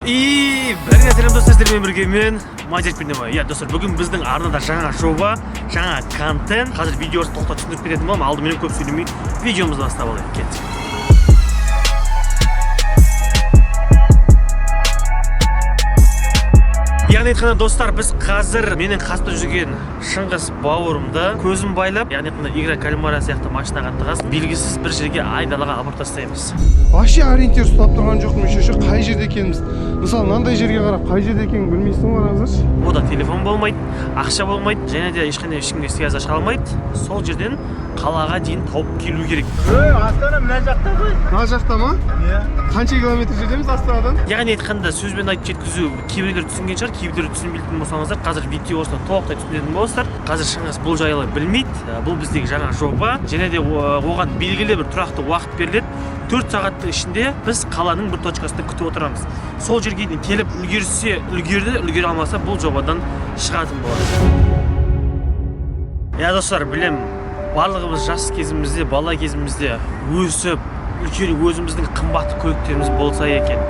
И бәріңе сәлем, достар, сіздермен бірге мен, Мадияр Пернебай. Иә, достар, бүгін біздің арнада жаңа жоба, жаңа контент. Қазір видеосы тоқтап түсіндіріп кететін боламын. Алдымен көп сөйлемей видеомызды бастап алайық. Кеттік. Яғни айтқанда, достар, біз қазір менің қасымда жүрген Шыңғыс бауырымды көзін байлап, яғни айтқанда, игра кальмара сияқты машинаға тығасың, белгісіз бір жерге, айдалаға апарып тастаймыз. Вообще ориентир ұстап тұрған жоқпын еще қай жерде екеніміз. Мысалы, мынандай жерге қарап қай жерде екенін білмейсің ғой, қараңыздаршы. Ода телефон болмайды, ақша болмайды және де ешқандай ешкімге связь аша алмайды. Сол жерден қалаға дейін тауып келу керек. Астана мына жақта ғой. Мына жақта ма? Иә. Қанша километр жердеміз Астанадан? Яғни айтқанда, сөзбен айтып жеткізу, кейбіреулер түсінген шығар, кейбіреулер түсінбейтін болсаңыздар, қазір видеосына толықтай түсінетін боласыздар. Қазір Шыңғыс бұл жайлы білмейді. Бұл біздегі жаңа жоба және де оған белгілі бір тұрақты уақыт беріледі. 4 сағаттың ішінде біз қаланың бір точкасында күтіп отырамыз. Сол жерге дейін келіп үлгерсе, үлгерді, үлгере алмаса, бұл жобадан шығатын болады. Иә, достар, білем, барлығымыз жас кезімізде, бала кезімізде өсіп үлкен өзіміздің қымбат көліктеріміз болса екен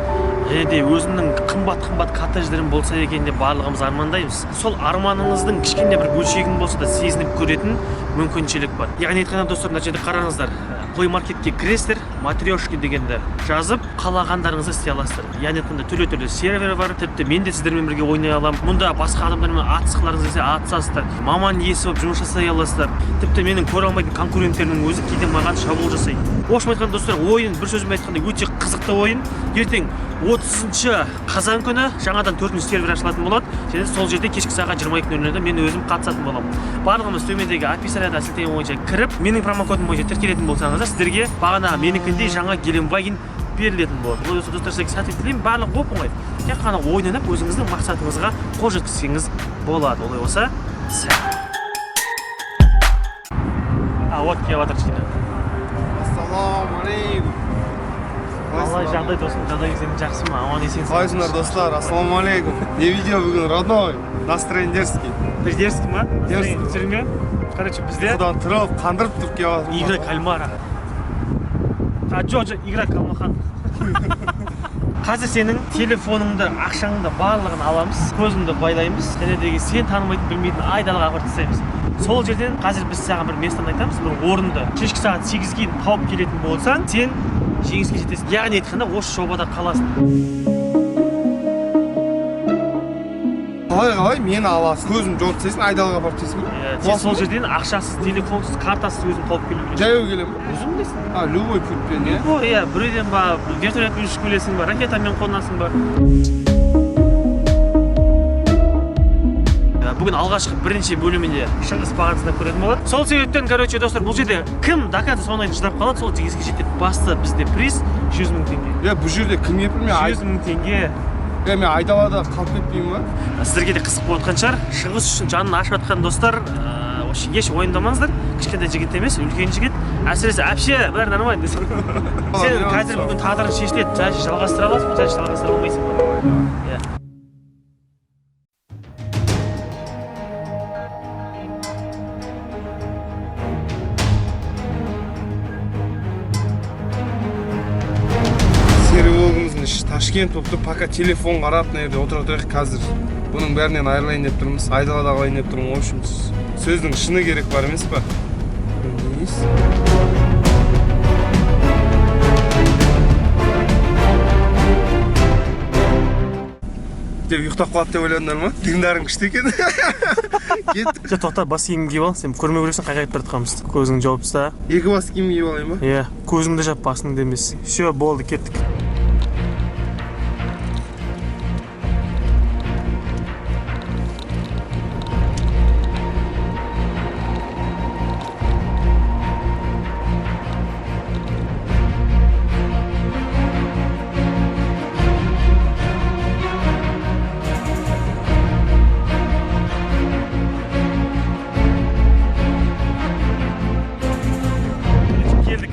және де өзімнің қымбат қымбат коттедждерім болса екен деп барлығымыз армандаймыз. Сол арманыңыздың кішкене бір бөлшегін болса да сезініп көретін мүмкіншілік бар. Яғни айтқанда, достар, мына жерде қараңыздар, Play Marketке кіресіздер, матрешки дегенді жазып, қалағандарыңызды істей аласыздар. Яғни айтқанда, түрлі түрлі сервер бар, тіпті мен де сіздермен бірге ойнай аламын. Мұнда басқа адамдармен атысқыларыңыз келсе, атысасыздар, маман иесі болып жұмыс жасай аласыздар. Тіпті менің көре алмайтын конкуренттерімнің өзі кейде маған шабуыл жасайды. В общем айтқанда, достар, ойын бір сөзбен айтқанда, өте қызықты ойын. Ертең, 30 қазан күні, жаңадан төртінші сервер ашылатын болады және сол жерде кешкі сағат 22:00-де мен өзім қатысатын боламын. Барлығымыз төмендегі описанияда сілтеме бойынша кіріп, менің промокодым бойынша тіркелетін болсаңыздар, сіздерге бағана менікіндей жаңа Гелендваген берілетін болады. Олай болса, достар, сіздерге сәттілік тілеймін. Барлығы оп оңай, тек қана ойын ойнап, өзіңіздің мақсатыңызға қол жеткізсеңіз болады. Олай болса, сәт. А вот келіп жатыр кішкене. Ассалаумағалейкум. Қалай жағдай, досым? Жағдай сенің жақсы ма? Аман есенсің? Қалайсыңдар, достар? Ассалаумағалейкум. Не видео бүгін, родной? Настроение дерзкий. Ты дерзкий ма? Дерзкий. Түсірдің бе? Короче, бізде Құдан тұрып, қандырып тұрып келіп жатырмын. Игра кальмара. А, жоқ, жоқ, игра Калмахан. Қазір сенің телефоныңды, ақшаңды, барлығын аламыз, көзіңді байлаймыз және де сен танымайтын, білмейтін айдалаға апарып тастаймыз. Сол жерден қазір біз саған бір местоны айтамыз, бір орынды. Кешкі сағат 8-ге дейін тауып келетін болсаң, сен жеңіске жетесің. Яғни айтқанда, осы жобада қаласың. Қалай, қалай мені аласың? Көзімді жауып тастайсың, айдалаға апарып тастайсың ба? Иә, сен сол жерден ақшасыз, телефонсыз, картасыз өзің тауып келу керексің. Жаяу келемін ба? Өзің білесің. А, любой пультпен, иә? О, иә, біреуден ба, вертолетпен ұшып келесің ба, ракетамен қонасың ба. Бүгін алғашқы бірінші бөлімінде Шыңғыс бағын сынап көретін болады. Сол себептен, короче, достар, бұл жерде кім до конца соңына дейін шыдап қалады, сол жеңіске жетеді. Басты бізде приз 100 000 теңге. Е, бұл жерде кім кепіл? Мен 100 000 теңге. Е, мен айдалада қалып кетпеймін ба? Сіздерге де қызық болып жатқан шығар. Шыңғыс үшін жанын ашып жатқан достар, вообще еш уайымдамаңыздар. Кішкентай жігіт емес, үлкен жігіт. Әсіресе әпше, бәрі нормально десең. Сен қазір бүгін тағдырың шешіледі. Дальше жалғастыра аласың ба, дальше жалғастыра алмайсың ба? Иә. Сервогымыздың іші Ташкент болып тұр. Пока телефон қарап мына жерде отыра тұрайық. Қазір бұның бәрінен айырылайын деп тұрмыз, айдалада қалайын деп тұрмын. В общем, сөздің шыны керек бар емес па? Не деп ұйықтап қалады деп ойладыңдар ма? Тыңдарың күшті екен. Кеттік. Жоқ, тоқта, бас киім киіп ал. Сен көрмей көресің қай жаққа кетіп бара жатқанымызды. Көзіңді жауып таста. Екі бас киім киіп алайын ба? Иә, көзіңді жап, басыңды емес. Все, болды, кеттік. Келдік.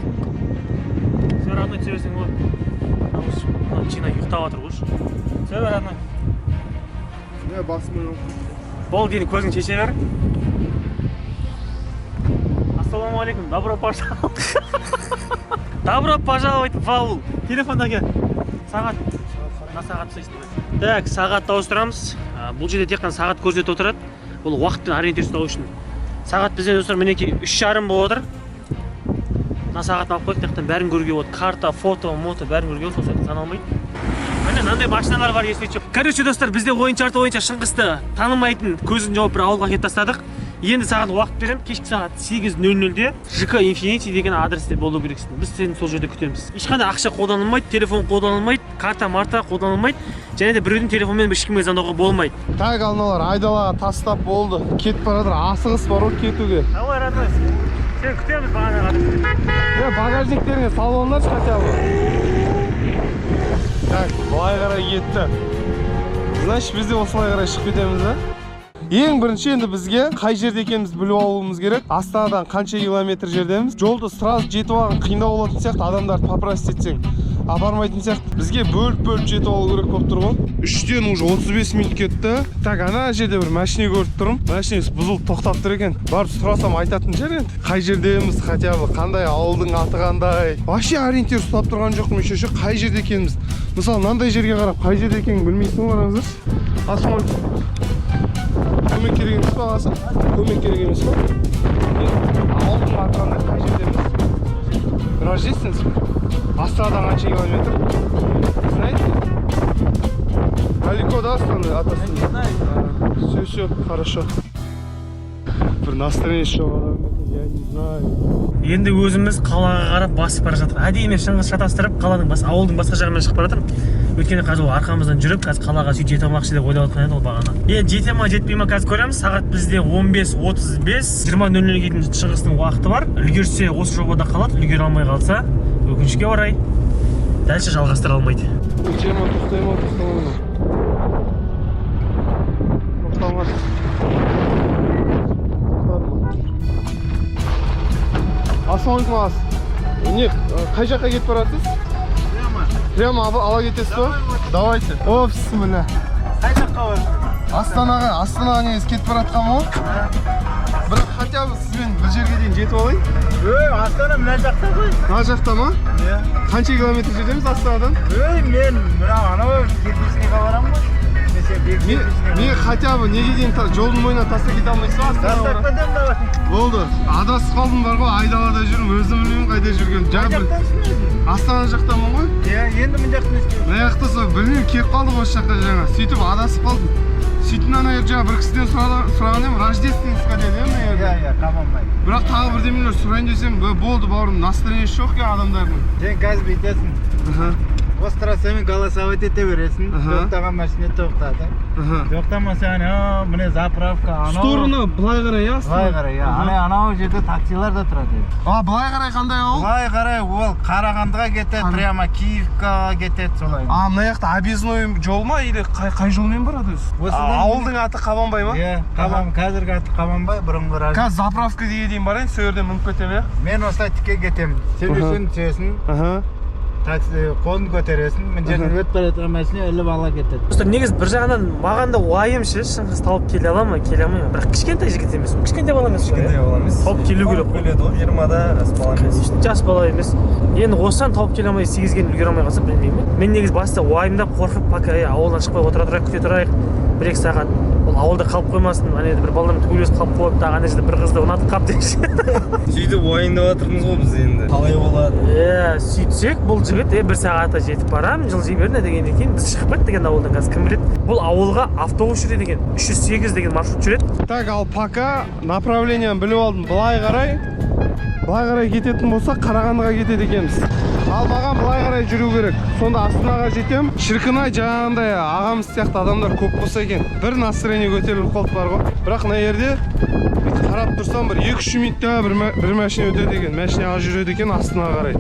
Все, родной, түсе берсең болады. Мына Чина ұйықтап жатыр ғой. Түсе бер, родной. Не, басым. Болды, енді көзіңді шеше бер. Ассалаумағалейкум, добро пожаловать. Добро пожаловать в аул. Телефонда кел. Сағат. Мына сағат ұстайсың. Так, сағатты ауыстырамыз. Бұл жерде тек қана сағат көрсетіп отырады. Бұл уақытпен ориентир ұстау үшін. Сағат бізде, достар, мінекей, 3:30 болып отыр. Мына сағатын алып қойдық, тек бәрін көруге болады. Карта, фото, мото, бәрін көруге болады, сол сияқты саналмайды. Міне, мынандай машиналар бар, если че. Короче, достар, бізде ойын шарты бойынша Шыңғысты танымайтын, көзін жауып, бір ауылға әкеліп тастадық. Енді саған уақыт беремін, кешкі сағат 8:00-де ЖК Инфинити деген адресте болу керексің. Біз сені сол жерде күтеміз. Ешқандай ақша қолданылмайды, телефон қолданылмайды, карта марта қолданылмайды және де біреудің телефонымен ешкімге звондауға болмайды. Так, ал мыналар айдалаға тастап болды, кетіп бара жатыр. Асығыс бар ғой кетуге. Давай, родной, сені күтеміз бағанағы адресте. Е, багажниктеріңе салып алыңдаршы хотя бы. Так, былай қарай кетті, значит, біз де осылай қарай шығып кетеміз да. Ең бірінші енді бізге қай жерде екенімізді біліп алуымыз керек. Астанадан қанша километр жердеміз? Жолды сразу жетіп алған қиындау болатын сияқты. Адамдарды попросить етсең, апармайтын сияқты. Бізге бөліп бөліп жетіп алу керек болып тұр ғой. 3-тен уже 35 минут кетті. Так, ана жерде бір машина көріп тұрмын. Машинасы бұзылып, тоқтап тұр екен. Барып сұрасам, айтатын шығар енді қай жердеміз, хотя бы қандай ауылдың аты қандай. Вообще ориентир ұстап тұрған жоқпын еще ше, қай жерде екеніміз. Мысалы, мынандай жерге қарап қай жерде екенін білмейсің ғой. Қараңыздаршы. Ассалаумағалейкум, көмек керек емес па, ағасы? Көмек керек емес па? Ауылдың аты қандай, қай жердеміз? Рождественск. Астанадан қанша километр, знаете? Далеко, да, Астана от Астаны? Не знаю. Все, все, хорошо. Бір настроение жоқ адам екен, я не знаю. Енді өзіміз қалаға қарап басып бара жатырмық. Әдейі мен Шыңғыс шатастырып, қаланың бас, ауылдың басқа жағымен шығып бара жатырмын. Өйткені қазір ол арқамыздан жүріп, қазір қалаға сөйтіп жете алмақшы деп ойлап отқан еді ол бағана. Енді жете ма, жетпей ма, қазір көреміз. Сағат бізде 15:35, 20:00-ге дейін Шыңғыстың уақыты бар. Үлгерсе, осы жобада қалады, үлгере алмай қалса, өкінішке орай, дальше жалғастыра алмайды. Өте ма, тоқтай ма, тоқтамай ма? Тоқтамады. Тоқтады ма? Ассалаумағалейкум, ағасы. Не, қай жаққа кетіп баратсыз? Прямо. Прямо ала кетесіз ба? Давайте. О, бісміллә. Қай жаққа барасың? Астанаға, Астанаға негізі кетіп бара жатқанмын ғой. Бірақ хотя бы сізбен бір жерге дейін жетіп алайын. Ей, Астана мына жақта ғой. Мына жақта ма? Иә. Қанша километр жердеміз Астанадан? Ей, мен мына анау кирпичныйға барамын ғой. Мен сен Мен хотя бы неге дейін жолдың бойына тастап кете алмайсыз ба Астанаға? Тастап кетемін, давай. Болды. Адасып қалдым бар ғой, айдалада жүрмін, өзім білмеймін қайда жүргенімді. Қай Жаңа бір жақтансың өзің? Астана жақтанмын ғой. Иә, енді мына жақтан не істейсің? Мына жақта сол білмеймін, келіп қалдық осы жаққа жаңа. Сөйтіп адасып қалдым. Сөйтіп ана жерде жаңа бір кісіден сұраған едім, Рождественскқа деді иә мына жерде. Иә, Қабанбай. Бірақ тағы бірдемелер сұрайын десем, болды, бауырым, настроениесі жоқ екен адамдардың. Сен қазір бүйтесің. Осы трассамен голосовать ете бересің. Тоқтаған машина тоқтады. Тоқтамаса, анау міне заправка, анау. Стороны былай қарай, иә, Астана? Былай қарай, иә. Ана анау жерде таксилар да тұрады. А, былай қарай қандай ауыл? Былай қарай ол Қарағандыға кетеді, прямо Киевкаға кетеді солай. А, мына жақта объездной жол ма или қай жолмен барады өзі? Осыдан. А, ауылдың аты Қабанбай ма? Иә, Қабан, қазіргі аты Қабанбай, бұрынғы Раж. Қазір заправка деге дейін барайын, сол жерден мініп кетемін, иә? Мен осылай тіке кетемін. Сен жүрсең түсесің, такси қолын көтересің, мына жерден өтіп бара жатқан машина іліп ала кетеді. Достар, негізі бір жағынан маған да уайым ше, Шыңғыс тауып келе ала ма, келе алмай ма? Бірақ кішкентай жігіт емес ол, кішкентай бала емес қой, иә? Бала емес. Тауып келу керек қой. Келеді ғой, 20-да, жас бала емес. Конечно, жас бала емес. Енді осыдан тауып келе алмай, 8-ге үлгере алмай қалса, білмеймін. Мен негізі баста уайымдап, қорқып, пока ауылдан шықпай отыра тұрайық, күте тұрайық 1-2 сағат, ол ауылда қалып қоймасын, ана жерде бір балалармен төбелесіп қалып қойып, тағы ана жерде бір қызды ұнатып қалып деші. Сөйтіп уайымдап жатырмыз ғой біз енді. Қалай болады? Иә, сөйтсек, бұл жігіт бір сағатта жетіп барамын, жылжи берді дегеннен кейін біз шығып кеттік енді ауылдан. Қазір кім біледі, бұл ауылға автобус жүреді екен, 308 деген маршрут жүреді. Так, ал пока направлениені біліп алдым. Былай қарай, былай қарай кететін болсақ, Қарағандыға кетеді екенбіз. Ал маған былай қарай жүру керек. Сонда Астанаға жетем. Шіркін ай, жаңағындай ағамыз сияқты адамдар көп болса екен. Бір настроение көтеріліп қалды бар ғой. Бірақ мына жерде бүйтіп қарап тұрсам, бір 2-3 минутта бір машина өтеді екен. Машина аз жүреді екен Астанаға қарай.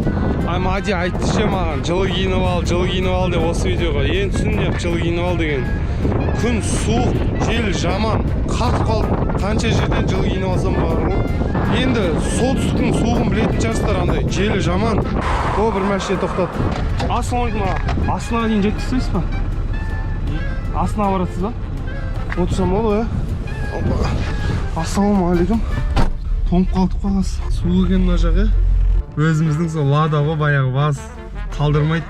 Ай, Мади айтты ше маған, жылы киініп ал, жылы киініп ал деп осы видеоға. Енді түсіндім, жылы киініп ал деген. Күн суық, жел жаман, қатып қалдым. Қанша жерден жылы киініп алсам бар ғой. Енді солтүстіктің суығын білетін шығарсыздар, андай желі жаман. О, бір машина тоқтады. Ассалаумағалейкум, аға. Астанаға дейін жеткізесіз ба? Астанаға барасыз ба? Отырсам болады ғой, иә? Опа. Ассалаумағалейкум. Тоңып қалдық қой, ағасы. Суық екен мына жақ, иә? Өзіміздің сол Лада ғой баяғы, ВАЗ қалдырмайды.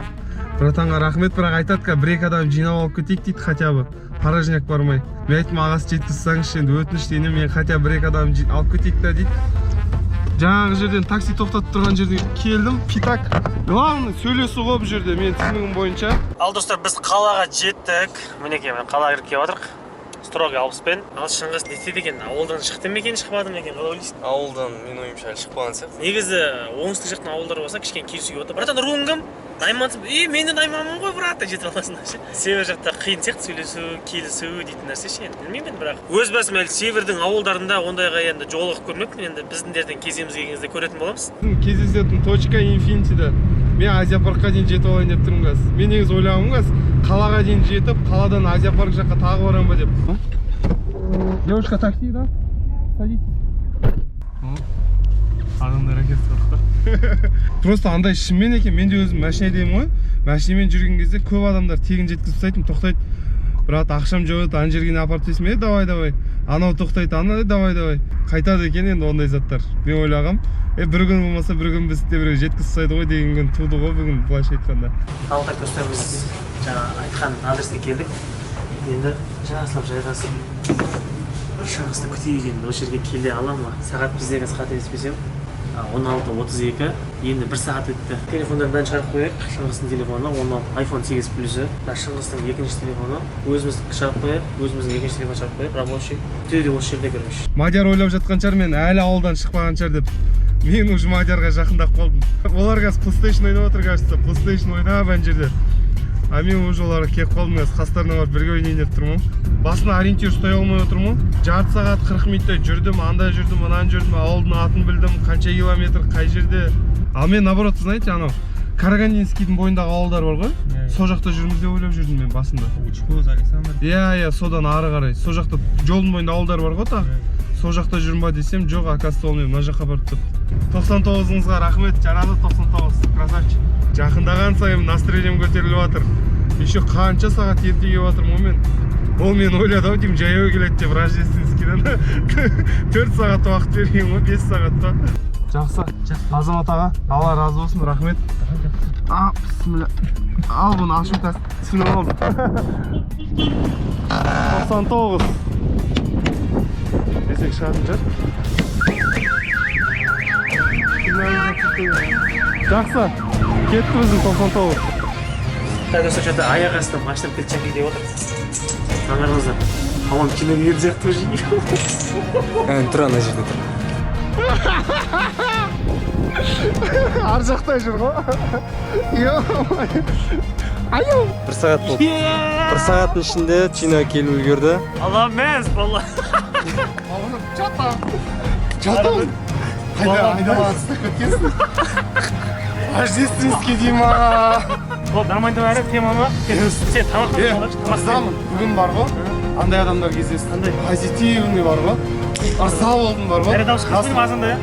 Братанға рахмет, бірақ айтады қазір, бір екі адам жинап алып кетейік дейді, хотя бы порожняк бармай. Мен айттым, ағасы, жеткізіп тастаңызшы енді, өтініш дейін, мен хотя бы бір екі адам алып кетейік та дейді. Жаңағы жерден, такси тоқтатып тұрған жерден келдім. Пятак. Главный сөйлесу ғой бұл жерде, менің түсінігім бойынша. Ал, достар, біз қалаға жеттік. Мінекей, міне, қалаға кіріп келіп жатырық строго 60-пен. Ал Шыңғыс не істеді екен? Ауылдан шықты ма екен, шықпады ма екен, қалай ойлайсың? Ауылдан, менің ойымша, әлі шықпаған сияқты. Негізі оңтүстік жақтың ауылдары болса, кішкене келісуге болады. Братан, руың кім? Наймансың? Е, мен де найманмын ғой, брат, деп жетіп аласың ше. Север жақта қиын сияқты сөйлесу, келісу дейтін нәрсе ше. Енді білмеймін енді, бірақ өз басым әлі севердің ауылдарында ондайға енді жолығып көрмеппін. Енді біздіңдердің кезегіміз келген кезде көретін боламыз. Кездесетін точка Инфинитида. Мен Азия паркқа дейін жетіп алайын деп тұрмын қазір. Мен негізі ойлағанмын, қазір қалаға дейін жетіп, қаладан Азия парк жаққа тағы барамын ба деп. Девушка, такси, да? Садитесь. Адамдар әкеліп тұрды. Просто андай шынымен екен. Мен де өзім машина айдаймын ғой. Машинамен жүрген кезде көп адамдар тегін жеткізіп тастайтын, тоқтайды. Брат, ақшам жоқ еді, ана жерге дейін апарып тастайсың ба? Е, давай, давай. Анау тоқтайды, анау, давай, давай. Қайтады екен енді ондай заттар. Мен ойлағам, е, бір күн болмаса бір күн бізді де біреу жеткізіп тастайды ғой деген күн туды ғой бүгін, былайша айтқанда. Ал так, достар, біз жаңа айтқан адреске келдік. Енді жақсылап жайғасып, Шыңғысты күтейік. Енді осы жерге келе ала ма? Сағат бізде қазір, қателеспесем, 16:32. Енді бір сағат өтті. Телефондардың бәрін шығарып қояйық. Шыңғыстың телефоны 16, iPhone 8 плюсы, мына Шыңғыстың екінші телефоны. Өзіміздікі шығарып қояйық, өзіміздің екінші телефон шығарып қояйық, рабочий. Күтеді де осы жерде, короче. Мадияр ойлап жатқан шығар, мен әлі ауылдан шықпаған шығар деп. Мен уже Мадиярға жақындап қалдым. Олар қазір PlayStation ойнап отыр, кажется, PlayStation ойнап ана жерде. А мен уже оларға келіп қалдым, қазір қастарына барып бірге ойнайын деп тұрмын ғой. Басына ориентир ұстай алмай отырмын ғой. Жарты сағат 40 минуттай жүрдім, анда жүрдім, мынаны жүрдім, ауылдың атын білдім, қанша километр, қай жерде. Ал мен наоборот, знаете, анау Карагандинскийдің бойындағы ауылдар бар ғой, сол жақта жүрміз деп ойлап жүрдім мен басында. Учхоз, Александр. Иә, содан ары қарай, сол жақта жолдың бойында ауылдар бар ғой тағы. Сол жақта жүрмін ба десем, жоқ, оказывается, ол мені мына жаққа апарып тастапты. 99-ыңызға рахмет, жарады 99, красавчик. Жақындаған сайын настроением көтеріліп жатыр. Еще қанша сағат ерте келіп жатырмын ғой мен. Ол мені ойлады ау деймін, жаяу келеді деп Рождественскийден. 4 сағат уақыт берген ғой, 5 сағат па. Жақсы, Азамат аға, Алла разы болсын, рахмет. А, бісміллә. Ал, бұны ашу қазір түсініп алдым. 99 десек шығатын шығар. Жақсы, кетті біздің 99. Так, достар, что-то аяқ астынан машина кетіп деп отыр. Аңғарыңыздар, по-моему, кино келген сияқты уже. Ән тұр, ана жерде тұр. Ар жақта жүр ғой. Аю. Бір сағат болды. Бір сағаттың ішінде Чина келіп үлгерді. Алла емес, бала. Жатам, жатам. Қайда айдалаға тастап кеткенсің? Рождественский дей ма? Ол нормально бәрі тема ма? Сен тамақ Е, алайықшы, тамақ. Ырзамын. Бүгін бар ғой, андай адамдар кездесті. Қандай? Позитивный бар ғой, ырза болдым бар ғой. Бәрі дауыс шығып азанда, иә?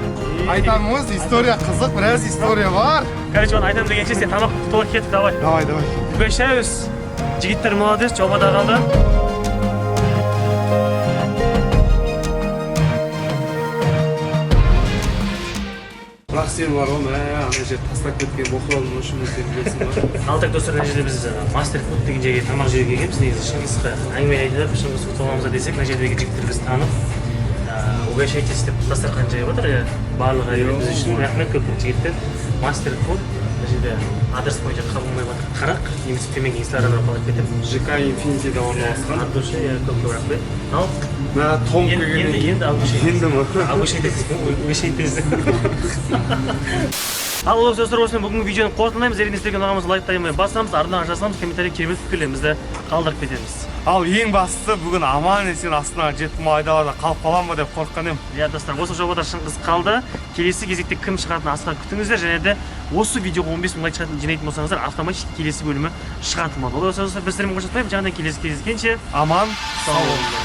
Айтамын ғой, история қызық, біраз история бар. Короче, оны айтамын дегенше, сен тамақ толық кетті, давай. Давай, давай. Угощаюсь. Жігіттер молодец, жобада қалды. Бірақ сен бар ғой, мә, ана жерді тастап кеткен боқыралдың үшін сен білесің ба? Ал так, достар, мына жерде біз Мастер Фуд деген жерге тамақ жеуге келгенбіз. Негізі Шыңғысқа әңгіме айтып, Шыңғыс ұтып аламыз ба десек, мына жердегі жігіттер бізді танып, угощайтесь деп дастархан жайып отыр. Иә, барлығы біз үшін. Рахмет көп көп, жігіттер. Мастер Фуд мына жерде, адрес бойынша Қабылмай батыр 40 немесе төменгі инстаграмға қалып кетемін. ЖК Инфинитиде орналасқан. От души, иә, көп көп рахмет. Ал мә, тоңып енді келгеннен енді енді угощайтесь. Енді ма? Угощайтесь, угощайтесь. Ал достар, осымен бүгінгі видеоны қорытындылаймыз. Егер сіздерге ұнаған болса, лайктаймай басамыз, арнаға жазамыз, комментарий, керемет пікірлерімізді қалдырып кетеміз. Ал ең бастысы, бүгін аман есен Астанаға жеттім. Айдалада қалып қаламын ба деп қорыққан едім. Иә, достар, осы жобада Шыңғыс қалды. Келесі кезекте кім шығатынын асыға күтіңіздер. Және де осы видеоға 15 мың лайк шығатын жинайтын болсаңыздар, автоматически келесі бөлімі шығатын болады. Олай болса, достар, біз сіздермен қоштаспаймыз. Жаңадан келесі кездескенше аман сау болыңыздар.